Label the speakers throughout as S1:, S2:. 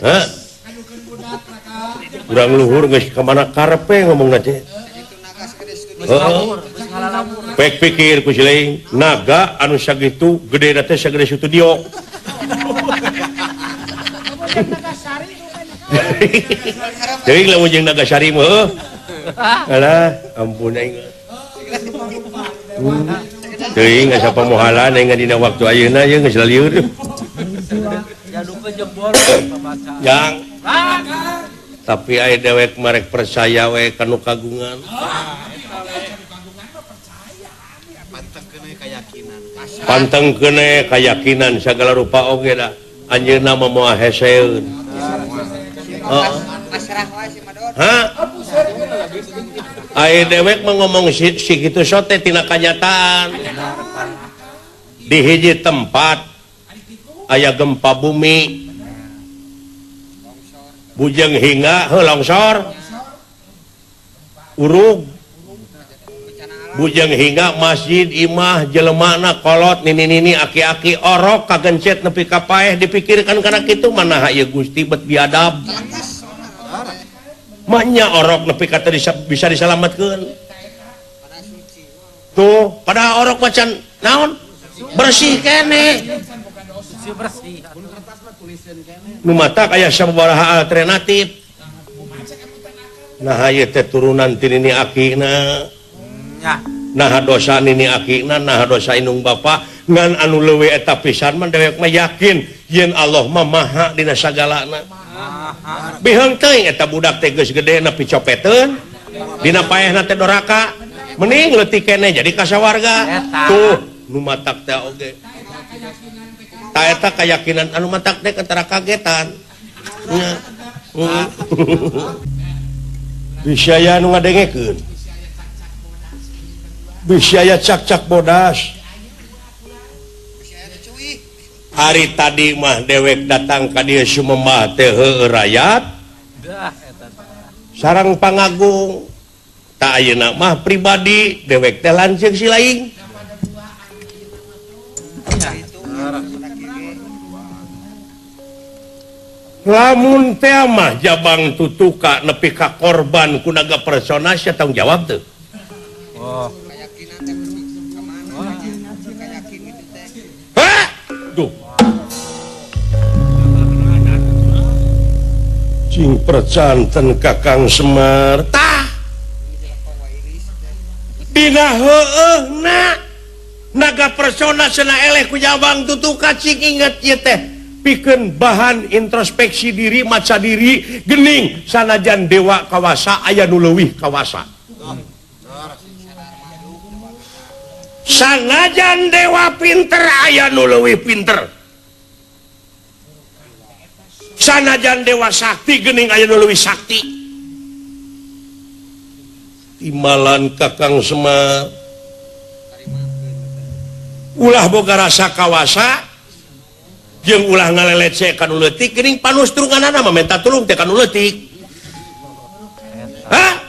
S1: Hah? Urang luhur geus ka mana karepe ngomongna teh. Heeh. Pek pikir ku si lain, naga anu sagitu gedena teh sagede studio. Teuing lamun jeung Nagasari mah heuh. Alah, ampun aing. Teuing asa pamohalan aing dina waktu ayeuna ye geus lalieur. Yang tapi aya dewek marek percaya we ka nu kagungan. Panteng keune kayakinan sagala rupa oge da anjeunna mah moal heseun. Heeh. Hah? Aya dewek mah ngomong si kitu sote tina kanyataan. Di hiji tempat aya gempa bumi. Bujeng hingga heuh longsor. Urug. Bujeng hingga masjid imah jelemana kolot nini-nini aki-aki orok kagencet nepi ka paeh dipikirkan kana kitu manaha ieu Gusti bet biadab. Manya orok nepi ka teu bisa disalametkeun. Tuh, padahal orok macan naon? Bersih keneh. Nu matak aya sababaraha alternatif. Nah ieu teh turunan ti nini akina. Nah dosa nini akina, nah dosa indung bapa ngan anu leuwih eta pisan mah dewek mah yakin yen Allah mah maha dina sagalana. Biheung teuing eta budak teh geus gede nepi copeteun dina paehna teh doraka mending leutik keneh jadi kasawarga. Tuh nu matak teh oge. Ta eta kayakinan anu matak teh antara kagetan. Nya. Bisa aya nu ngadengekeun. Bisa aya cak-cak bodas. Hari tadi mah dewek datang ka dieu sumembah teh heueuh rakyat. Sarang pangagung. Ta ayeuna mah pribadi dewek teh lanceuk si laing. Lamun teh mah jabang tutuka nepi ka korban ku naga persona sia tanggung jawab teu.
S2: Oh.
S1: Hah? Duh. Cing percanten Kakang Semar tah. Dina heueuhna naga persona cenah eleh ku jabang tutuka cing inget ieu teh. Pikeun bahan introspeksi diri maca diri gening sanajan dewa kawasa aya nu leuwih kawasa. Sanajan dewa pinter aya nu leuwih pinter. Sanajan dewa sakti gening aya nu leuwih sakti. Timalan Kakang Semar ulah boga rasa kawasa jeung ulah ngaleleceh ka nu leutik geuning panustrunganana mah menta tulung teh ka nu leutik. Hah?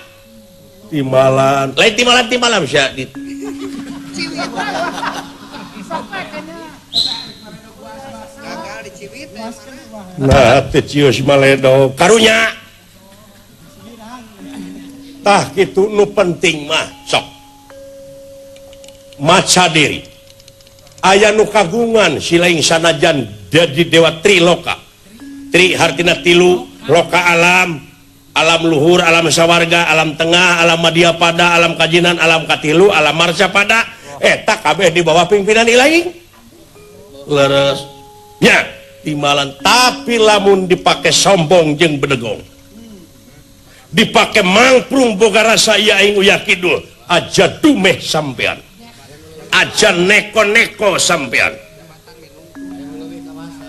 S1: Timalan, lain timalan sia di. Nah, teh cius maledo karunya. Tah kitu nu penting mah sok. Maca diri. Aya nu kagungan si lain sanajan jadi dewa triloka. Tri hartina tilu, loka alam, alam luhur, alam sawarga, alam tengah, alam madya pada, alam kajinan, alam katilu, alam marca pada. Eta kabeh di bawah pimpinan ilaing. Leres. Nya, timalan tapi lamun dipake sombong jeung bedegong. Dipake mangprung boga rasa ieu aing uyah kidul, aja dumeh sampean. Aja neko-neko sampean.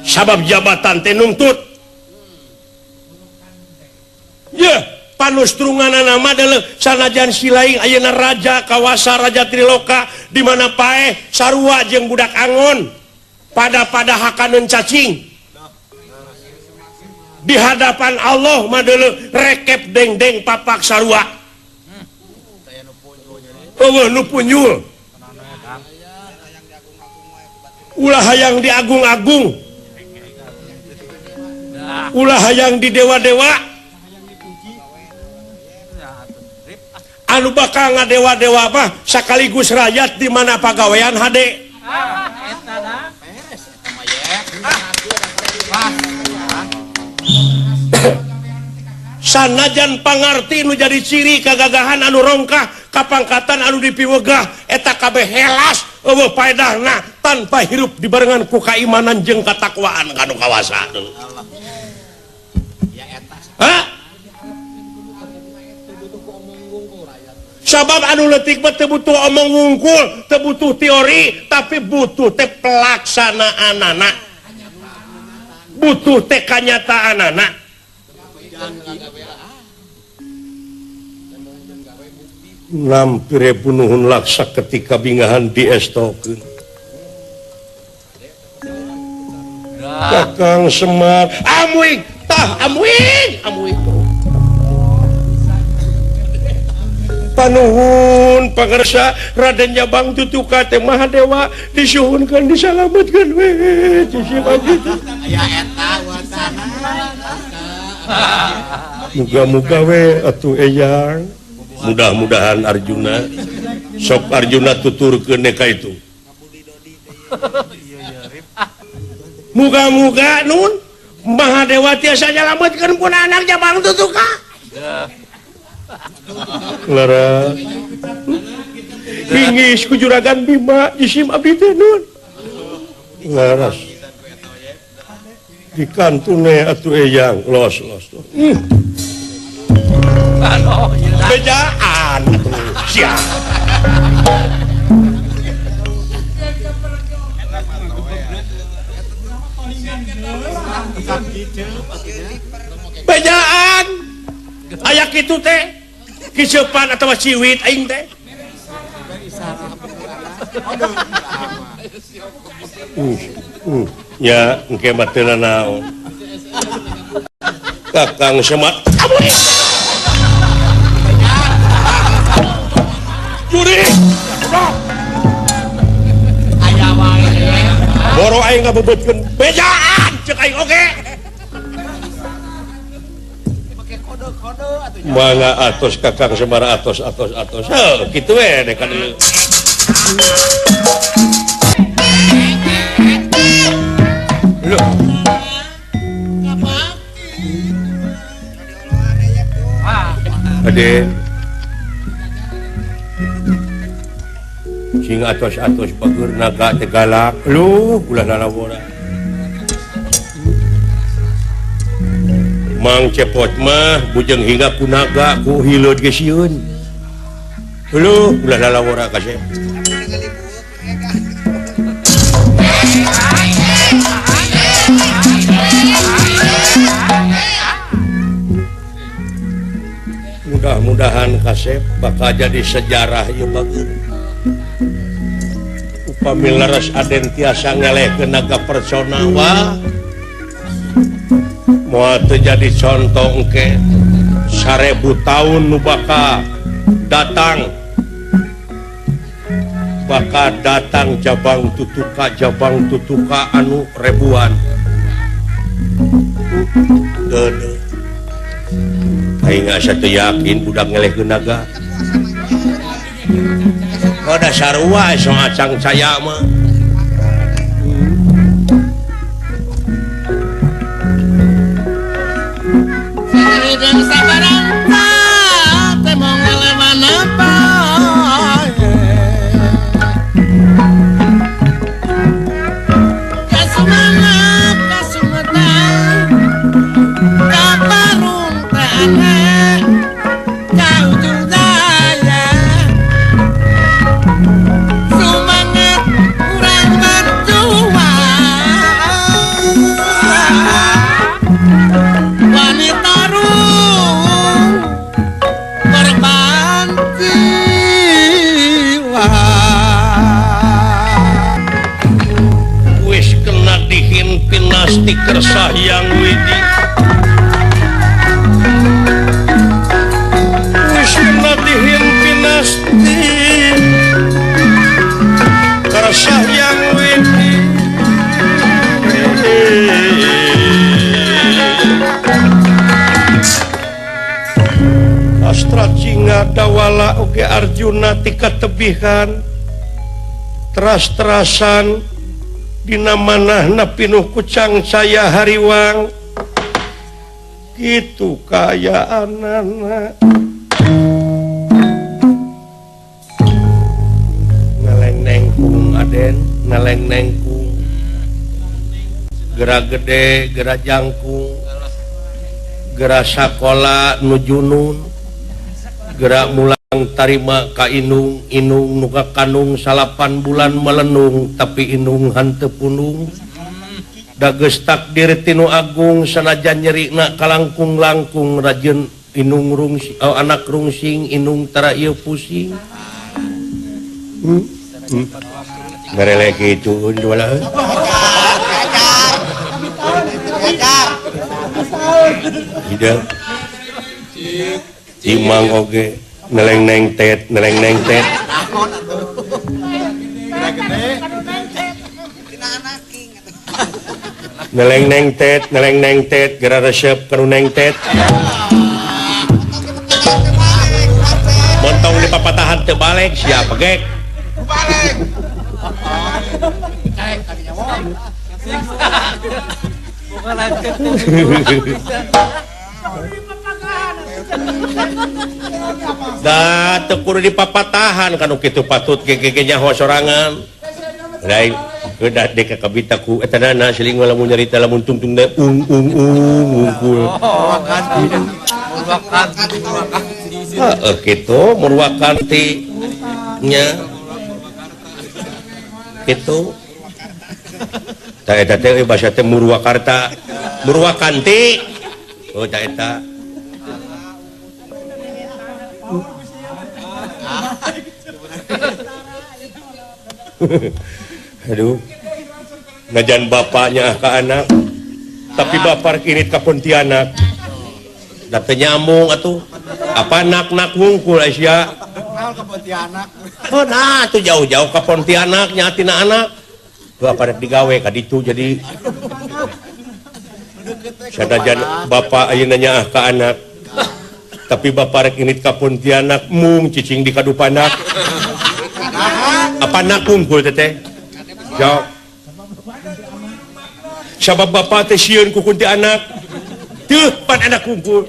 S1: Sabab jabatan teh nuntut. Yeuh, panustrunganana mah deuleu sanajan si laing ayeuna raja kawasa raja Triloka di mana paeh sarua jeung budak angon pada-pada hakaneun cacing. Di hadapan Allah mah deuleu rekep deng-deng papak sarua. Eueuh nu punjul. Ulah hayang di agung-agung. Ulah hayang di dewa-dewa. Anu bakal ngadewa-dewa mah sakaligus rakyat di mana pagawean hade. Sanajan pangarti nu jadi ciri kagagahan anu rongkah kapangkatan anu dipiwegah eta kabeh helas eueuh paedahna tanpa hirup dibarengan ku kaimanan jeung katakwaan ka nu kawasa. Hah? Sabab anu leutik mah teu butuh omong wungkul, teu butuh teori, tapi butuh teh pelaksanaanana. Butuh teh kanyataanana. Nampire bunuhun laksa ketika bingahan diestokeun. Kakang Semar, amuing, tah amuing, amuing. Panuhun pangersa Raden Jabang Tutuka teh Mahadewa disuhunkeun disalametkeun we sisi kitu.
S2: Aya eta wasana.
S1: Muga-muga we atuh eyang. Mudah-mudahan Arjuna sok Arjuna tuturkeun ka itu. Muga-muga nun Mahadewa tiasa nyalametkeun pun anak Jabang Tutuka. Lara hingis ku juragan Bima jisim abdi teh nun. Laras dikantune atuh eyang los los. Bejaan atuh sia. Bejaan aya kitu teh kicepan atawa ciwit aing teh. Ya engke mah teu nanaon. Kakang Semar amuing. Juri.
S2: Aya wae.
S1: Boro aing ngabebeutkeun bejaan ceuk aing oge. Mangga atos Kakang Semar atos atos atos. Heuh kitu we dek ka dieu. Loh. Ade. Sing atos-atos bager naga teh galak. Luh ulah lalawora. Mang Cepot mah bujeng hingga ku naga ku hileud ge sieun. Luh ulah lalawora kasep. Mudah-mudahan kasep bakal jadi sejarah ieu bager. Upami leres Aden tiasa ngelehkeun naga persona wah. Moal teu jadi contoh engke 1000 tahun nu bakal datang. Bakal datang Jabang Tutuka anu ribuan. Deudeuh. Aing asa teu yakin budak ngelehkeun naga. Oh dasar sarua so acang saya mah.
S2: Sarideng sabarang teh mong ngelewan apa. Kasumangat kasumedang kaparung tanah kaujung daya. Sumangat kurang berjuang wanita rung korban jiwa.
S1: Wis kena dihimpin nasti kersah yang widi. Wis kena dihimpin nasti kersah yang widi. Pala oge Arjuna tika tebihan teras-terasan dina manahna pinuh kucang saya hariwang kitu kaayaanana ngeleng nengkung Aden ngeleng nengkung gerak gede gerak jangkung gerak sakola nu junun gerak mulang tarima ka inung inung nu kanung 9 bulan melenung tapi inung hanteu punung dageus takdir tinu agung sanajan nyerina kalangkung-langkung rajin inung rungsing oh, anak rungsing inung tara ieu pusing ngarelek kitu jualan hidup imang oge neleng neng tet neleng neng tet neleng neng tet neleng neng tet geura resep kanu neng tet montong di papatahan teu balik siapa gek da teu kudu dipapatahan kanu kitu patut gege nyaho sorangan lain kedah dek kabita ku eta dana siling lamun nyarita lamun tungtung teh ung ung ung ungkul heeh kitu murwakanti nya kitu ta eta teh basa teh Murwakarta Murwakanti oh ta eta aduh ngajan bapaknya ke anak tapi bapak init ka Pontianak da teu nyambung atuh apa nak-nak wungkul Aisyah
S3: ka Pontianak
S1: oh nah atuh jauh-jauh ka Pontianak nya tina anak bapak rek digawe ka ditu jadi sanajan bapak ayeuna nyaah ka anak tapi bapak rek init ka Pontianak mung cicing di kadupanak apa nak wungkul teteh jawab sabab bapak teh sieun ku kuntianak teuh pan anak wungkul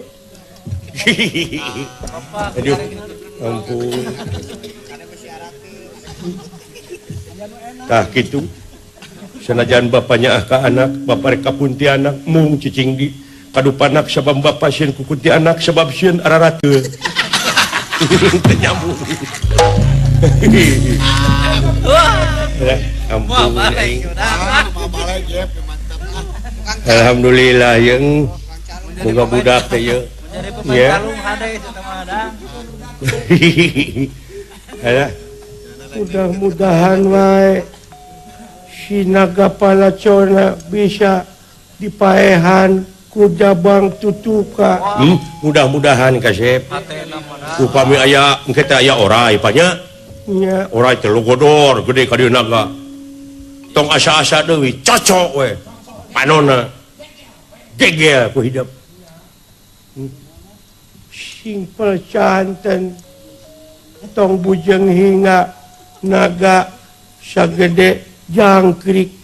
S1: aduh ampun tah kitu sanajan bapaknya ah ka anak bapak rek ka Pontianak mung cicing di kadupanak sabab bapak sieun ku kuntianak sabab sieun ararateul teu nyambung. Ampun alhamdulillah jeung boga budak teh ieu ya. Mudah-mudahan wae si naga palacona bisa dipaehan ku jabang tutuka. Mudah-mudahan kasep. Upami aya engke teh aya orai panya. Nya orai teh godor gede ka dieu naga. Tong asa-asa deui cocok we. Panona gegel ku hidup. Sing percanten tong bujeng hingga naga sagede jangkrik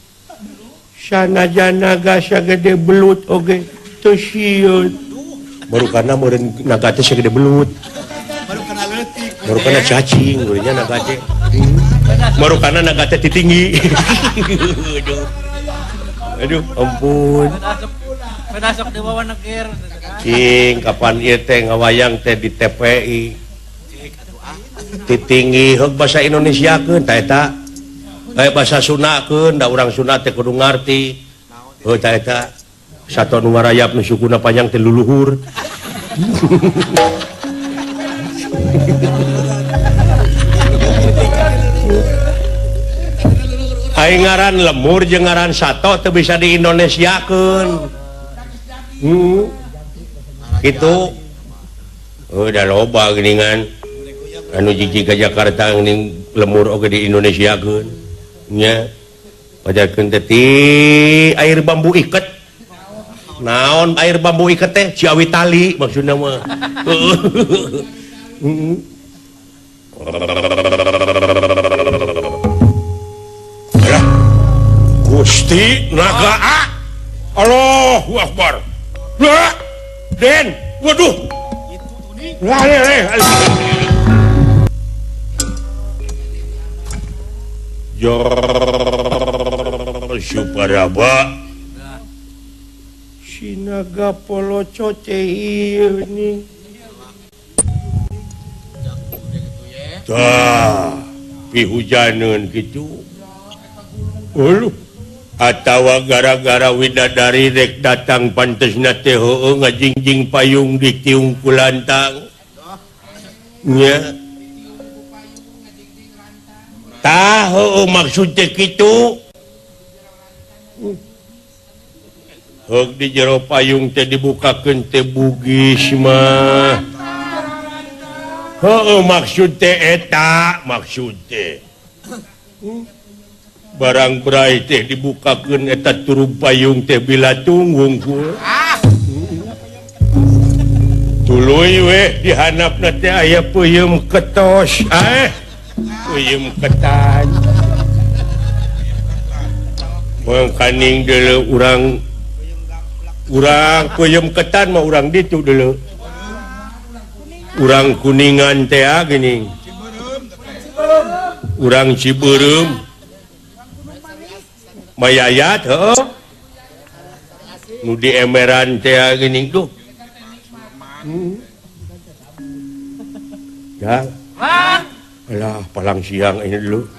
S1: sanajan naga sagede belut oge teu sieun. Baru karena meureun naga teh sagede belut.
S3: Baru kana leutik.
S1: Baru kana cacing geunya naga teh. Baru kana naga teh titinggi. Aduh. Aduh, ampun.
S2: Penasok di bawah negir.
S1: Cing, kapan ieu teh ngawayang teh di TPI. Titinggi heug basa Indonesiakeun ta eta. Kayak bahasa Sundakeun da urang Sunda teh kudu ngarti. Heuh ta eta. Sato nu ngarayap nu sukuna panjang teh luluhur. Aing ngaran lemur jeung ngaran sato teu bisa di Indonesiakeun. Kitu. Udah loba geuningan. Anu jiji ka Jakarta geuning lemur oge di Indonesiakeun. Nya. Pajarkeun teh ti air bambu iket. Naon air bambu iket teh? Ciawi tali maksudna mah. Gusti naga A. Allahu Akbar. Lah, Den, waduh. Lah, Supraba si naga poloco ieu nih. Tah, pihujaneun kitu. Uluh. Atawa gara-gara widadari rek datang pantesna teh heueuh ngajingjing payung di tiung kulantang. Nya. Tah heueuh maksud teh kitu. Heug di jero payung teh dibukakeun teh bugis mah. Heueuh maksud teh eta maksud teh. Barang berai teh dibukakeun eta turub payung teh bilatung wungkul. Tuluy we dihanapna teh aya peuyeum ketos. Peuyeum ketan. Mangkaning deuleu urang peuyeum ketan mah urang ditu deuleu. Urang Kuningan teh geuning. Urang Cibeureum. Mayayat heuh. Nu di emeran teh geuning tuh. Ya. Alah, palang siang ini dulu.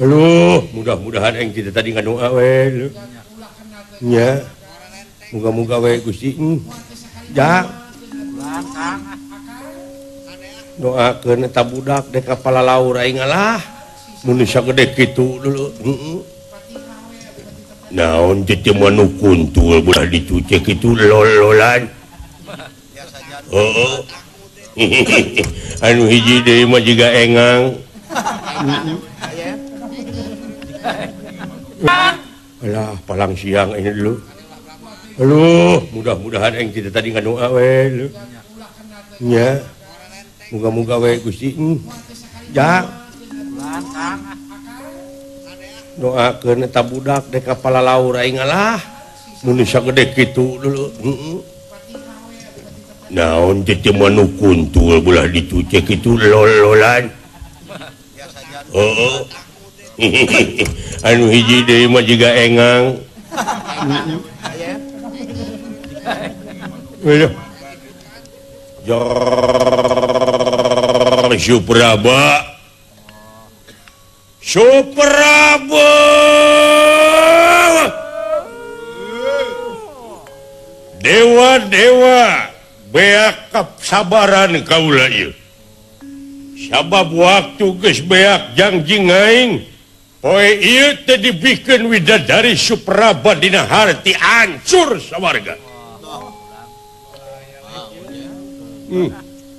S1: Aduh, mudah-mudahan yang kita tadi ngadoa we lu. Nya. Muga-muga we Gusti. Ya. Doakeun eta budak dek ka palalaur aing alah. Mun sagede kitu dulu. Heeh. Naon teh manu kuntul bulah dicuci kitu lol-lolan. Heeh. Anu hiji deui mah jiga engang. Alah, palang siang ini dulu. Aduh, mudah-mudahan yang kita tadi ngadoa we lu. Nya. Muga-muga we Gusti. Ya. Doakeun eta budak dek ka palalaur aing alah. Mun sagede kitu dulu. Heeh. Naon teh manu kuntul bulah dicuci kitu lol-lolan. Heeh. Anu hiji deui mah jiga engang. Aduh. Supraba. Supraba. Dewa-dewa beak kasabaran kaula ieu. Sabab waktu geus beak jangjing aing poe ieu teh dibikeun widadari Supraba dina harti hancur sawarga.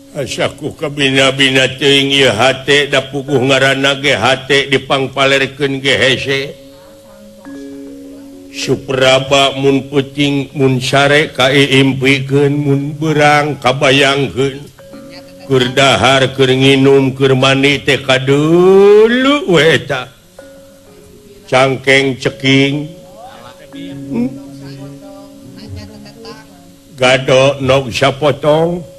S1: Asaku kabina-bina teuing ieu hate da puguh ngaranna ge hate dipangpalerkeun ge hese. Supraba mun peuting mun sare kaiimpikeun mun beurang kabayangkeun. Keur dahar keur nginum keur mandi teh kadeuleu we eta. Cangkeng ceking. Gado nog sapotong.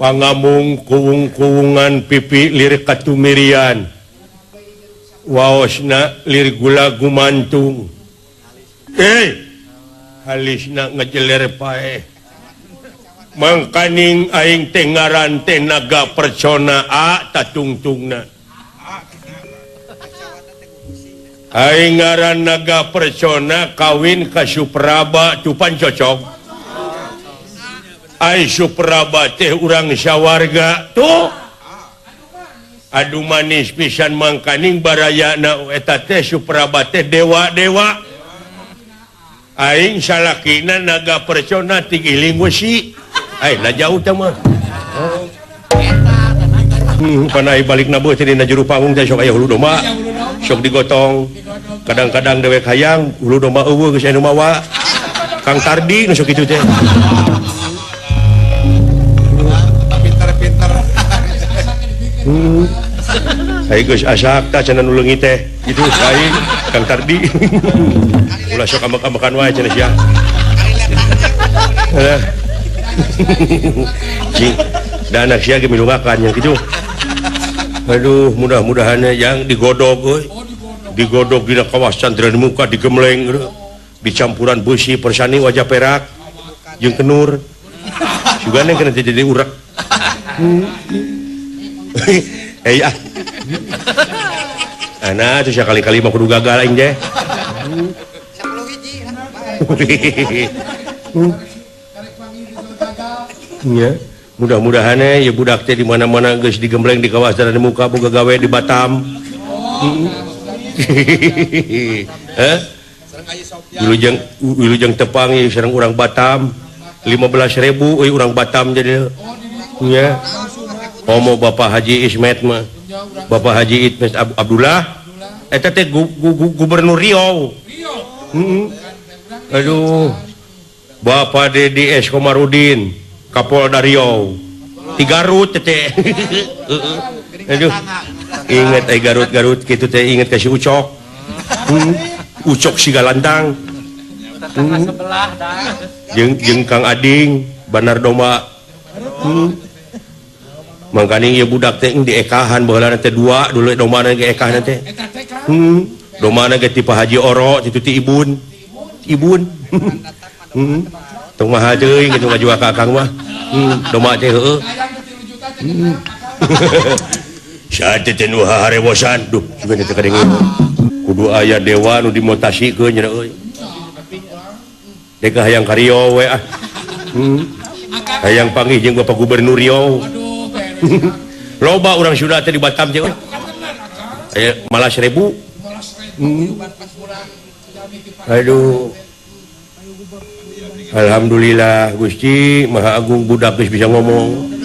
S1: Pangamung kuwung-kuwungan pipi lir katumirian. Waosna lir gula gumantung. Halisna ngejeler paeh. Mangkaning aing teh ngaran teh naga percona a tatungtungna. Aing ngaran naga percona kawin ka Supraba tupan cocok. Ai Supraba teh urang sawarga tuh. Aduh manis pisan mangkaning barayana eta teh Supraba teh dewa-dewa. Aing salakina naga percona tigiling wesi. Ai lah jauh teh mah. Panai balik na beuh dina juru panggung teh sok aya hulu domba. Sok digotong. Kadang-kadang dewek hayang hulu domba eueuh geus anu mawa. Kang Tardi nu sok kitu teh.
S3: Pinter-pinter.
S1: Aing geus asak tah cenah nu leungit teh. Gitu aing Kang Tardi. Ulah sok ambek-ambekan wae cenah sia. Cing, da anak sia ge milungakan yang kitu. Aduh, mudah-mudahan yang digodog euy. Digodog dina kawasan muka digemleng dicampuran besi persani wajah perak jeung kenur. Sugana kena jadi urak. Eh ah. Ana tuh sakali-kali mah kudu gagal aing teh.
S3: 10 hiji
S1: Ya, mudah-mudahan ya budak teh di mana-mana geus digembleng di kawasan muka boga gawe di Batam. Heh? Wilujeng tepang ieu sareng urang Batam 15.000 euy urang Batam jadi. Nya. Komo Bapak Haji Ismet mah. Bapak Haji Ismet Abdullah eta teh gubernur Riau. Heeh. Aduh. Bapak Dedi S. Komarudin Kapolda Riau. Di Garut teh. Aduh. Ingat ai Garut-Garut kitu teh ingat ka si Ucok. Ucok Sigalantang.
S2: Sebelah dah.
S1: Jeung Kang Ading Banar Domba. Mangkaning ieu budak teh diekahan baheula teh dua dulu dombana ge ekahna teh. Dombana ge ti Pak Haji Oro kitu ti Ibun. Ibun. Tong mahal teuing kitu ngajual ka Akang mah. Domba teh heueuh. Saat teh nu harewosan duh juga teh kadenge. Kudu aya dewa nu dimotasikeun nya euy. Dek hayang ka Riau we ah. Hayang panggih jeung Bapak Gubernur Riau. Loba urang Sunda teh di Batam teh euy. Aya malah 1000. Aduh. Alhamdulillah Gusti Maha Agung budak geus bisa ngomong.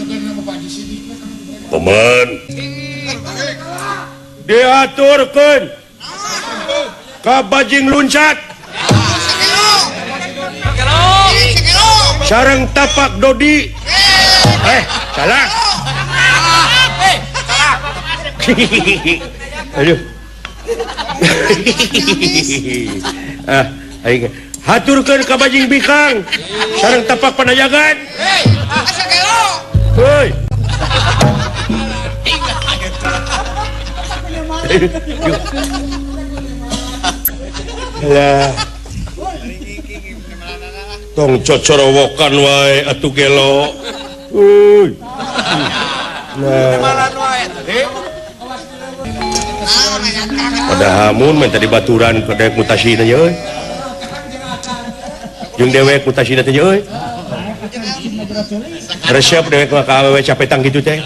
S1: Paman. Diaturkeun ka bajing luncat. Sareng tapak Dodi. Salah. Aduh. Ah, aing haturkeun ka bajing bikang sareng tapak panajagan. Heuy. Lah. Tong cocorowokan wae atuh gelo. Euy. Nah. Padahal mun mah tadi baturan ke dewek mutasina euy. Jeung dewek mutasina teh euy. Resep dewek mah ka awewe capetang kitu teh.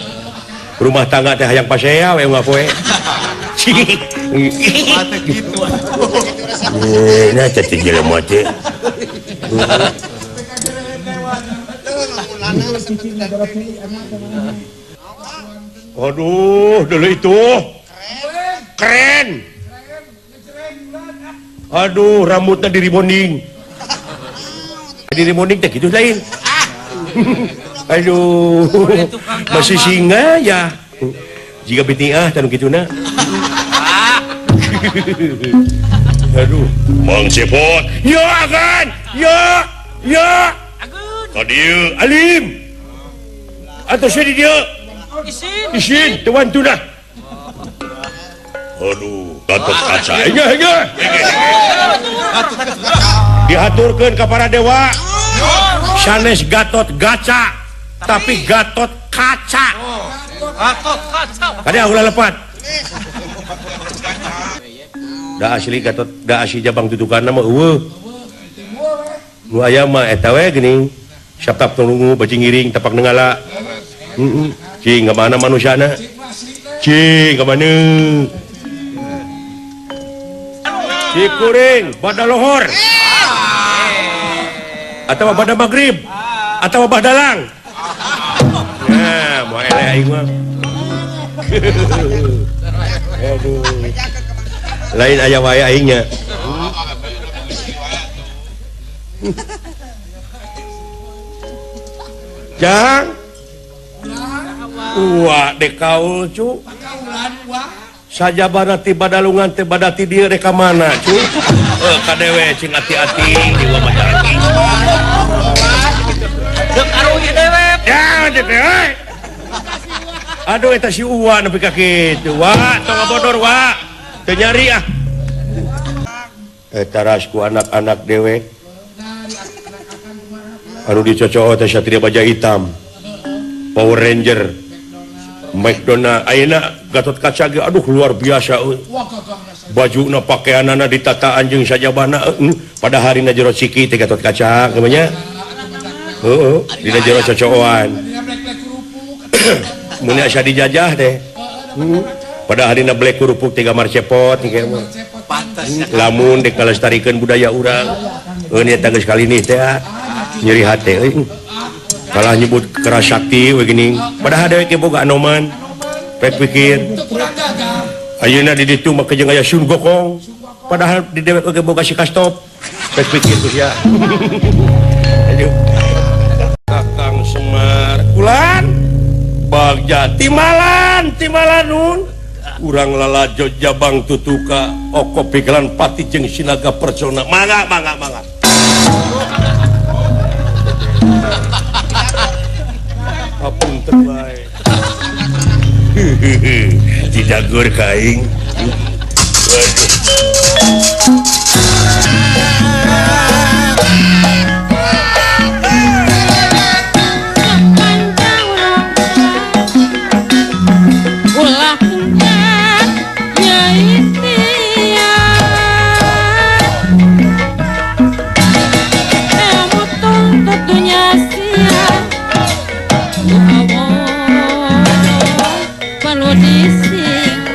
S1: Rumah tangga teh hayang pasea we unggal poe. Nah teh jelema teh. Aduh, dulu itu keren. Aduh, rambutnya di rebonding. Di rebonding teh gitu lain. Aduh, masih singa ya. Jika bitiah tanu kituna. Aduh, Mang Cepot. Ya agan, ya, ya. Ka dieu alim. Atau di dieu. Isin. Isin, tuan tunah. Aduh, Gatot Kaca. Enya, enya. Dihaturkeun ka para dewa. Sanes Gatot Gaca, tapi Gatot Kaca.
S2: Gatot Kaca.
S1: Kada ulah lepat. Da asli Gatot, da asli Jabang tutukanna mah eueuh. Nu aya mah eta we geuning. Saptap nunggu bajing ngiring tapak nenggala. Heeh. Cing ka mana manusiana? Cing ka mana? Cikuring bada lohor. Atau bada maghrib atau badalang. Nah, moal eleh aing mah. Aduh. Lain aya wae aingnya. Jang. Wah dek kaul cu. Sajabana ti badalungan teh badati dieu rek ka mana cu? Ka dewe cing ati-ati di mah ati.
S2: Deuk arugi dewe.
S1: Ya dewe. Aduh eta si Uwa nepi ka kitu. Wa tong ngabodor wa. Teu nyari ah. Eta ras ku anak-anak dewe. Anu dicocok teh Satria Baja Hitam. Power Ranger. McDonald ayeuna Gatot Kaca ge aduh luar biasa euy. Bajuna pakaianana ditataan jeung sajabana pada harina jero ciki teh Gatot Kaca kumaha? Heeh, dina jero cocoan. Mun asa dijajah teh. Pada harina black kerupuk tiga marcepot kieu mah. Lamun dek kalestarikeun budaya urang. Euy eta geus kalinih teh nyeri hate euy. Kalah nyebut keras sakti we geuning. Padahal dewek ge boga anoman. Pek pikir. Ayeuna di ditu mah jeung aya Sun Gokong. Padahal di dewek oge boga si Kastop. Pek pikir geus ya. Aduh. Kakang Semar Kulan Bagja Timalan Timalanun. Urang lalajo jabang tutuka oko pikiran pati jeung sinaga persona. Mangga mangga mangga. Apunten bae. Dijagur ka aing. Waduh.
S4: Ulah ya ikhtiar kamu tuntut dunia sia perlu disinga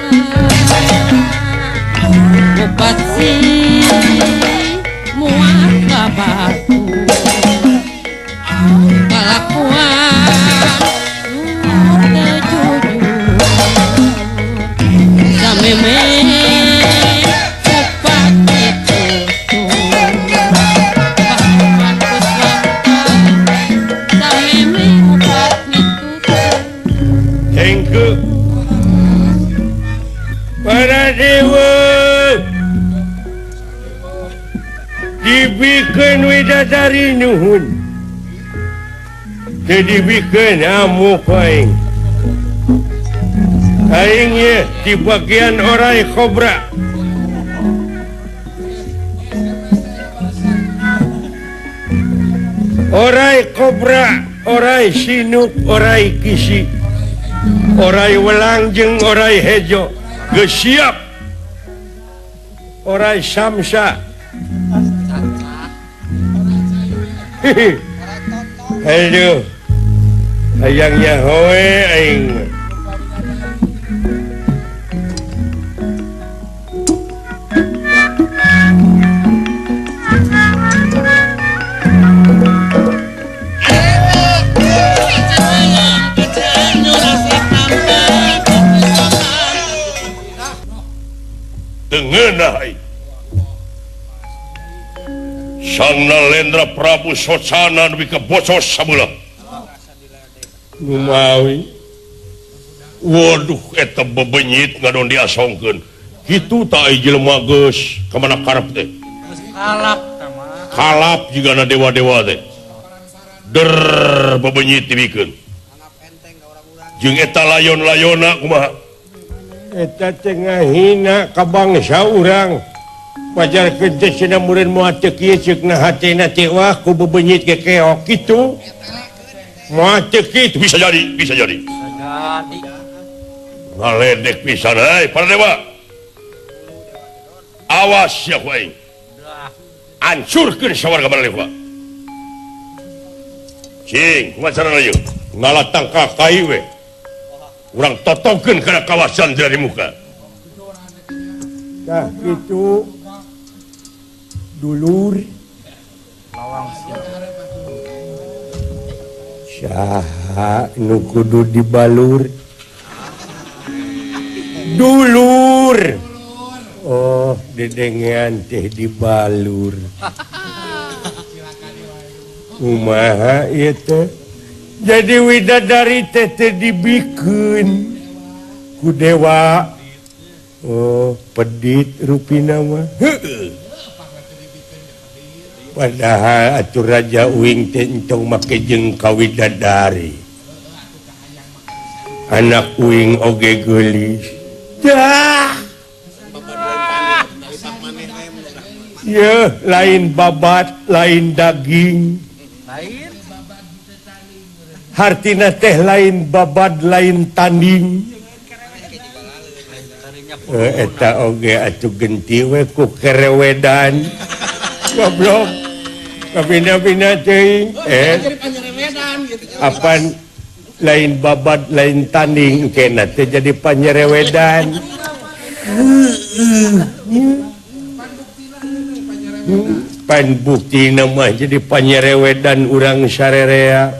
S4: bupati muat batu kelakuan terjujur sameme bupati tutur paman kuswanta sameme bupati tutur.
S1: Thank you. Para dewa dibikeun widadari nuhun. Teu dibikeun amuk aing. Aing ye di bagian orai kobra. Orai kobra, orai sinuk, orai kisi, orai welang jeung orai hejo. Geus siap. Orai samsa. Aduh. Hayang nyahoe aing. Tengenah aing. Sang Nalendra Prabu Socana nepi ka bocos sabelah. Lumawi. Waduh eta bebenyit ngadon diasongkeun. Kitu ta ai jelema geus ka mana karep teh.
S2: Kalap tah mah.
S1: Kalap jigana dewa-dewa teh. Der bebenyit dibikeun. Jeung eta layon-layona kumaha? Eta teh ngahina ka bangsa urang. Wajarkeun teh cenah mureun moal teu kieu ceukna hatena teh wah ku bebenyit ge keok kitu. Moal teu kitu bisa jadi, bisa jadi. Ngaledek pisan euy para dewa. Awas sia ku aing. Hancurkeun sawarga baralewa. Cing, kumaha carana ieu? Ngalatang ka kai we. Urang totokeun kana kawasan dari muka. Tah kitu dulur
S2: lawang sia.
S1: Saha nu kudu dibalur? Dulur. Oh, dedengean teh dibalur. Kumaha ieu teh? Jadi widadari teh teu dibikeun ku dewa. Oh, pedit rupina mah. Heueuh. Padahal atuh raja uing teh entong make jeung ka widadari. Anak uing oge geulis. Dah. Yeuh, lain babat, lain daging.
S2: Lain.
S1: Hartina teh lain babad, lain tanding. Eta oge atuh genti we ku kerewedan. Goblok. Kabina-bina teuing. Apan lain babad, lain tanding kena teh jadi panyerewedan. Pan bukti nama jadi panyerewedan urang sarerea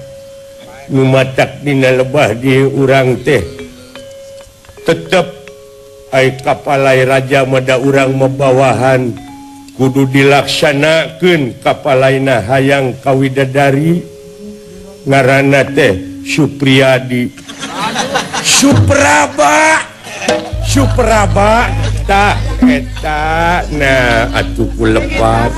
S1: nu matak dina lebah di urang teh tetep ai kapalai raja mada urang mabawahan kudu dilaksanakeun kapalaina hayang ka widadari ngaranna teh Supriyadi. Supraba Supraba tah eta nah atuh ku lepat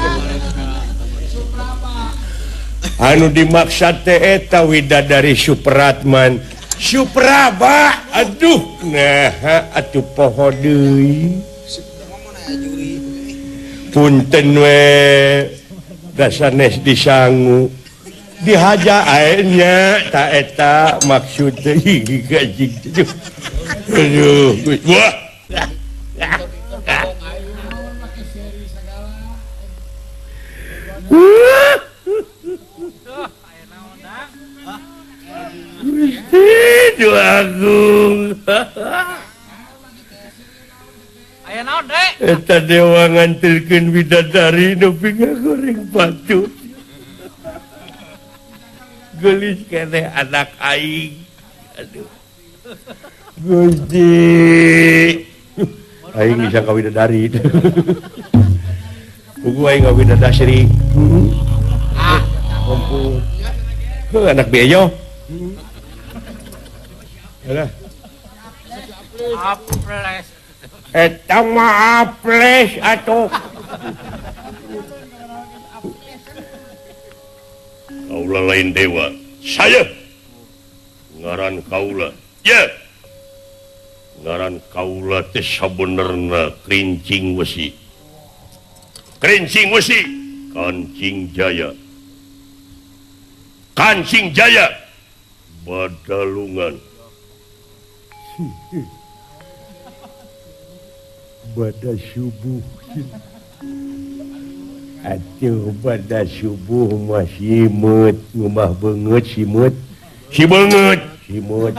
S1: anu dimaksud teh eta widadari Supratman Supraba aduh nah atuh poho deui punten we dasanes disangu dihaja ae nya ta eta maksud teh aduh wah. Gusti Agung.
S2: Aya naon, Dek?
S1: Eta dewa ngantilkeun widadari nepi ngagoreng batu. Geulis keneh anak aing. Aduh. Gusti. Aing bisa ka widadari. Pugu aing ka widadasri. Ah, ampun. Heuh anak beyo. Alah.
S2: Aples.
S1: Eta mah aples atuh. Kaula lain dewa. Saya ngaran kaula. Ya. Ngaran kaula teh sabenerna Krincing Wesi. Krincing Wesi, Kancing Jaya. Kancing Jaya Badalungan. Bada subuh. Atuh bada subuh mah simeut, ngumah beungeut simeut. Si beungeut, simeut.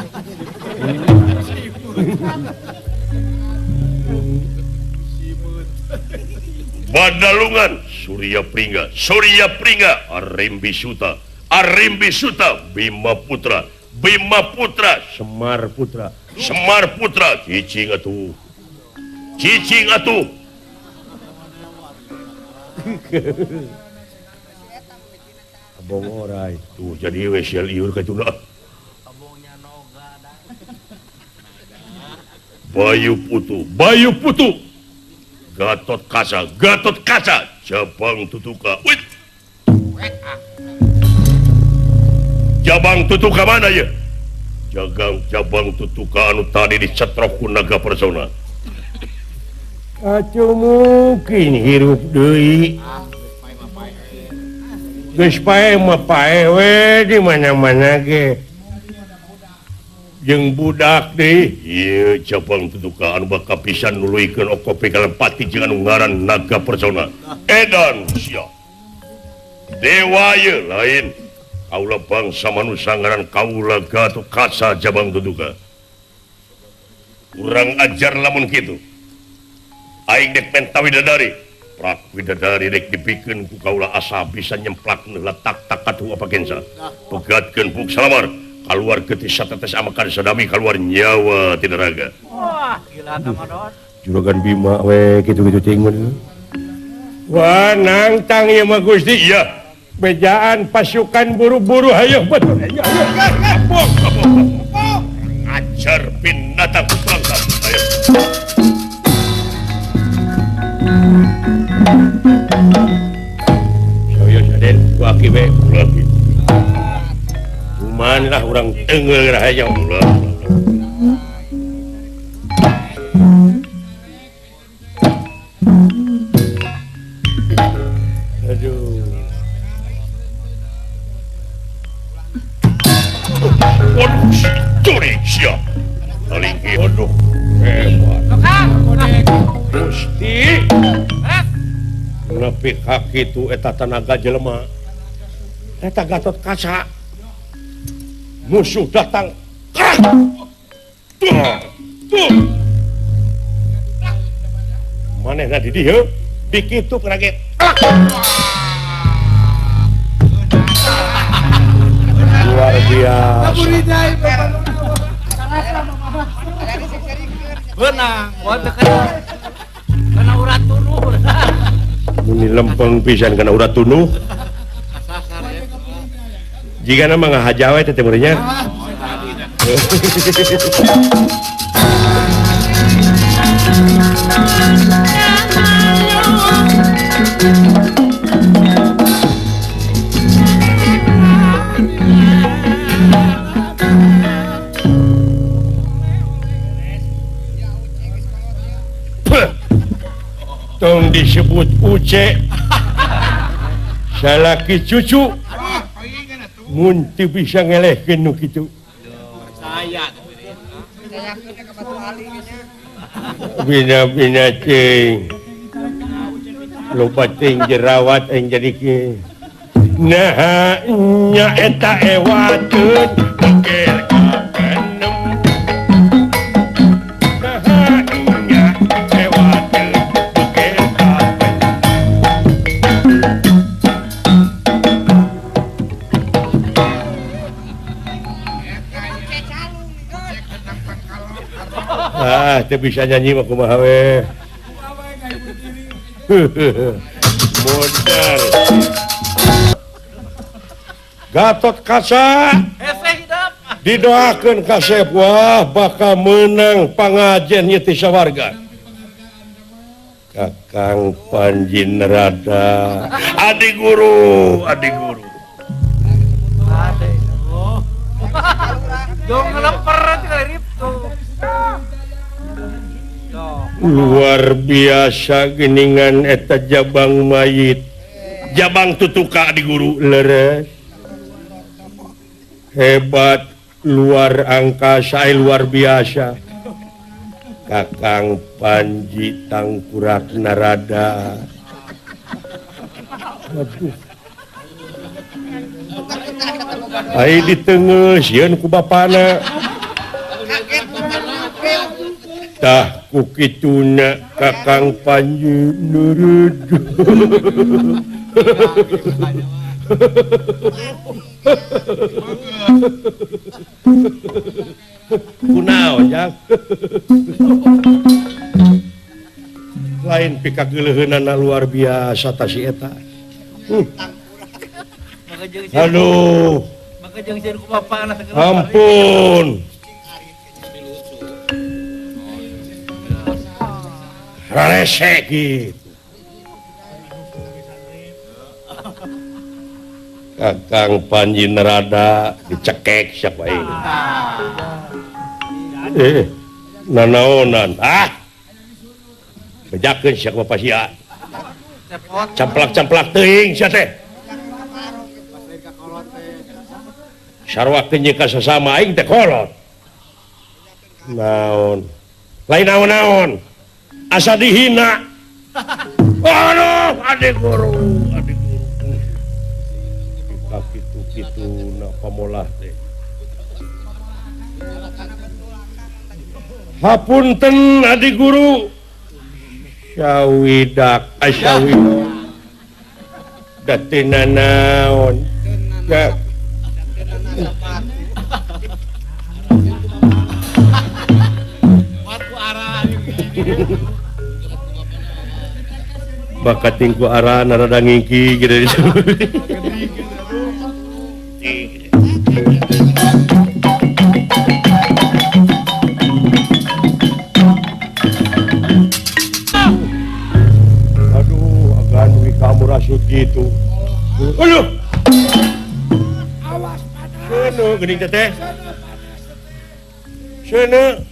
S1: Badalungan Surya Pringga, Surya Pringga, Arimbi Suta, Arimbi Suta, Bima Putra, Bima Putra, Semar Putra, Semar Putra, cicing atuh. Cicing atuh. Abong orai tuh jadi we sial iur ka tuna. Bayu Putu, Bayu Putu. Gatot Kaca, Gatot Kaca, Jabang Tutuka. Wit. Jabang Tutuka mana ya? Jagang Jabang Tutuka anu tadi dicetrok ku naga persona. Atuh mungkin hirup deui. Geus pae mah pae we di mana-mana ge. Jeung budak deui. Ieu Jabang Tutuka anu bakal pisan nuluykeun okope kalepati jeung anu ngaran naga persona. Edan sia. Dewa ieu lain. Kaula bangsa manusia ngaran kaula Gatot Kaca Jabang Tutuka. Kurang ajar lamun kitu. Aing dek penta widadari. Prak widadari dek dipikeun ku kaula asa bisa nyemplak letak tak katuh apa gensa. Pegatkeun buk salamar. Kaluar getih satetes amakan sadami kaluar nyawa tina raga.
S2: Wah, gila tamadon.
S1: Juragan Bima we kitu-kitu teuing. Wah, nangtang ieu mah Gusti. Iya. Bejaan pasukan buru-buru hayo betul. Ayo ayo. Ajar binatang bangsa. Ayo. Saya Raden ku aki we ulah. Kuman lah urang teunggeul rahaja ulah. Aduh. Waduh, curi siap. Paling waduh, hebat. Gusti. Nepi ka kitu eta tanaga jelema. Eta Gatot Kaca. Musuh datang. Tuh. Tuh. Manehna di dieu dikitu kaget. Luar biasa.
S2: Benang, kana urat tunuh.
S1: Muni lempeng pisan kana urat tunuh. Jigana mah ngahaja we teh meureunnya. Tong disebut Uce salaki cucu mun teu bisa ngelehkeun nu kitu. Bina-bina cing loba ting jerawat aing jadi kieu. Nah nya eta ewateun beker kapenem. Nah nya ewateun beker kapenem. Ah, teu bisa nyanyi mah kumaha we. Modal. Gatot Kaca didoakeun kasep wah bakal menang pangajen ieu ti sawarga. Kakang Panji Narada, adi guru, adi guru. Luar biasa geningan eta jabang mayit. Jabang tutuka di guru leres. Hebat luar angkasa luar biasa. Kakang Panji Tangkurak Narada. Aduh. Ai ditengeus sieun ku bapana. Tah ku kituna Kakang Panji nurut. Kunaon jang? Lain pikageuleuheunana luar biasa ta si eta. Aduh. Ampun. Rarese gitu. Kakang Panji Narada dicekek siapa ini? Nanaonan. Ah. Bejakeun siapa pasia. Camplak-camplak teuing sia teh. Sarwakeun jeung ka sasama aing teh kolot. Naon? Lain naon-naon. Asa dihina. Aduh, adik guru, adik guru. Kita kitu-kitu na pamolah teh. Hapunten adik guru. Syawidak, asyawidak. Datina naon. Ya. Bakat tingku arana rada ngingki gitu. Aduh, agan we kamu rasut gitu. Aduh.
S5: Awas panas.
S1: Seuneu geuning teh. Seuneu.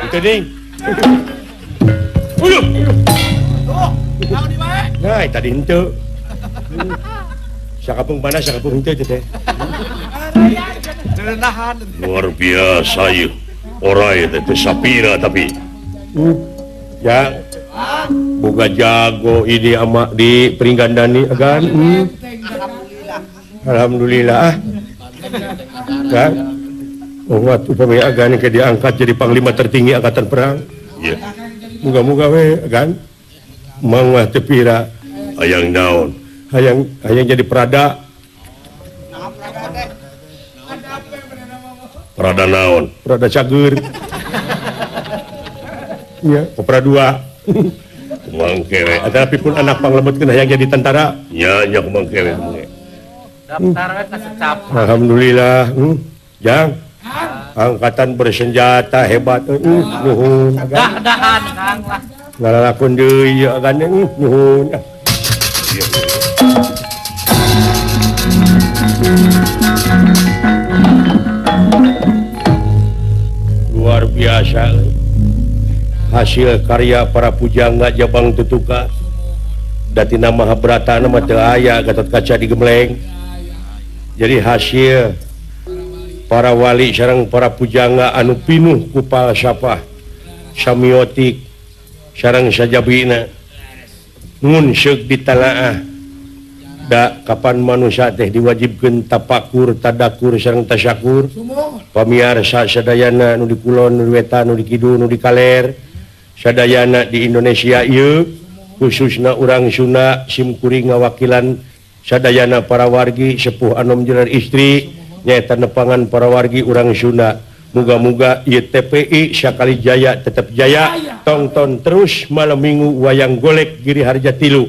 S1: Itu ding. Aduh. Nah, tadi henteu. Sakapung panas, sakapung henteu teh. Luar biasa ieu. Orai teh teu sapira tapi. Ya. Boga jago ini ama di Pringgandani agan. Alhamdulillah. Kan? Oh, waktu upami agan ke diangkat jadi panglima tertinggi angkatan perang. Iya. Muga-muga we agan. Mangwah teu pira hayang naon? Hayang hayang jadi prada. Prada naon? Prada cager. Iya, kopra dua. Kumangkewe. Tapi pun anak panglebetkeun hayang jadi tentara. Nya nya kumangkewe.
S2: Daftar we ka secap.
S1: Alhamdulillah. Jang. Angkatan bersenjata hebat. Nuhun.
S2: Dah-dahan Kang lah.
S1: Ngalalakon deui ieu agan nuhun. Luar biasa hasil karya para pujangga Jabang Tutuka. Datina Mahabharata mah teu aya Gatotkaca digemleng. Jadi hasil para wali sareng para pujangga anu pinuh ku falsafah semiotik sareng sajabina ngun seuk ditalaah da kapan manusia teh diwajibkeun tapakur tadakur sareng tasyakur. Pamiarsa sadayana nu di kulon, nu di wetan, nu di kidul, nu di kaler, sadayana di Indonesia ieu khususna urang Sunda simkuring ngawakilan sadayana para wargi sepuh anom jenar istri nyaeta nepangan para wargi urang Sunda. Muga-muga ieu TPI sakali jaya tetap jaya. Tongton terus malam minggu wayang golek Giri Harja Tilu.